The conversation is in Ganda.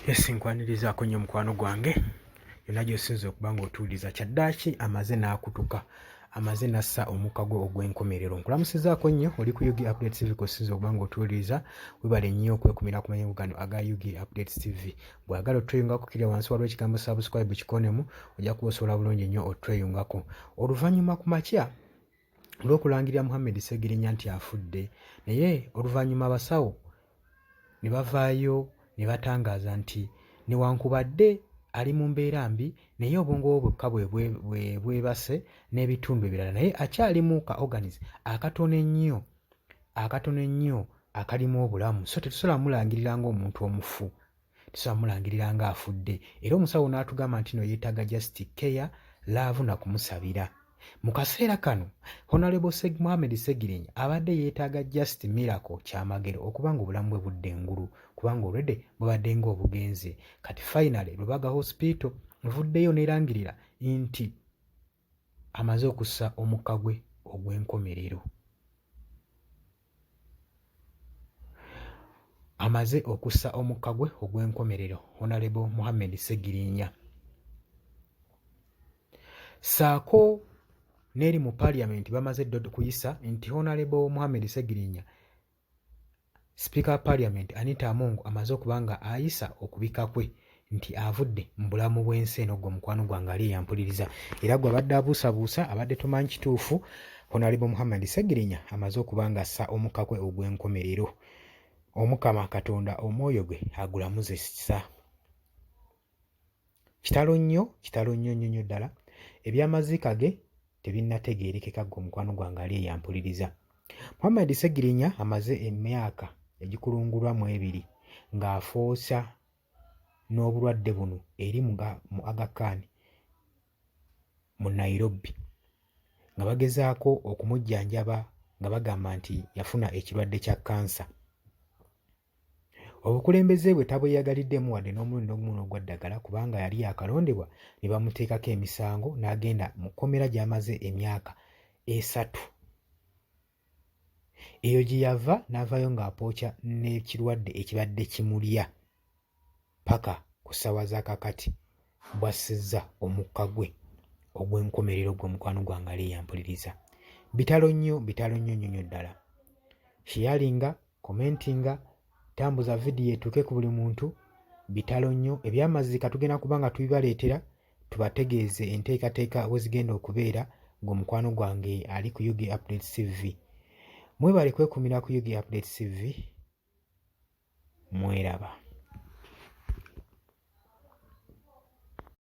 Yes, nkwanirizaako nnyo mukwano gwange yonna gy'osinza okuba ng'otuwuliriza. Kyaddaaki amaze n'akutuka, amaze n'assa omukka gwe ogw'enkomerero. Nkulamusizaako nnyo oli ku UG Updates TV kw'osinza okuba ng'otuwuliriza. Webale nnyo okwekumira ku mayengo gano aga UG Updates TV. Bw'oyagala otweyungako kiriya wansi waliwo ekigambo subscribe kikonemu, ojja kuba osobola bulungi nnyo otweyungako. Oluvannyuma ku makya olw'okulangirira Muhammed Ssegirinya nti afudde naye oluvannyuma abasawo ne bavaayo ne batangaaza nti newankubadde ali mu mbeera mbi naye obwongo bwe bwokka bwe bwebase n'ebitundu ebirala naye akyalimu ka organs akatono ennyo akatono ennyo akalimu obulamu so tetusobola mulangirira ng'omuntu omufu. Tusobola mulangirira nga afudde era omusawo n'atugamba nti no yeetaaga just care, love na kumusabira. Mu kaseera kano Honorable Seg Mohamed Ssegirinya abadde yeetaaga just miracle kyamagero okuba nga obulamu bwe budda engulu kubanga already bubadde nga obugenze. Kati finally Lubaga Hospital evuddeyo n'erangirira nti amaze okussa omukka gwe ogw'enkomerero. Amaze okussa omukka gwe ogw'enkomerero Honorable Mohammed Ssegirinya saako n'eri mu parliament bamaze dda okuyisa nti Honorable Mohammed Ssegirinya Sipiika wa Parliament Anita Among amaze okuba nga ayisa okubika kwe nti avudde mu bulamu bw'ensi eno. Gwe mukwano gwange ali eyampuliriza era gwe abadde abuusabuusa abadde tomanyi kituufu, Honorable Muhammad Ssegirinya amaze okuba nga assa omukka gwe ogw'enkomerero. Omukama Katonda omwoyo gwe agulamuze kisa. Kitalo nnyo, kitalo nnyo nnyo nnyo ddala. Eby'amaziika ge tebinnategeerekeka ggwe mukwano gwange ali eyampuliriza. Muhammad Ssegirinya amaze emyaka egikulungulwa mu ebiri ng'afoosa n'obulwadde buno eri mu Aga Khan mu Nairobi nga bagezaako okumujjanjaba nga bagamba nti yafuna ekirwadde kya kkansa. Obukulembeze bwe tabweyagaliddemu wadde n'omulundi n'ogumu n'ogwa ddagala kubanga yali yaakalondebwa ne bamuteekako emisango n'agenda mu kkomera gy'amaze emyaka esatu. Eyo gye yava n'avaayo ng'apooca n'ekirwadde ekibadde kimulya ppaka ku ssaawa za kaakati bw'assizza omukka gwe ogw'enkomerero ggwe mukwano gwange ali eyampuliriza. Bitalo nnyo, bitalo nnyo nnyo nnyo ddala. Sheyalinga Commentinga, tambuza vidiyo etuuke ku buli muntu. Bitalo nnyo. Ebyamaziika tugenda kuba nga tubibaleetera tubategeeze enteekateeka bwe zigenda okubeera gwe mukwano gwange ali ku UG Updates TV. Mwebale kwekumira ku UG Updates TV. Mweraba.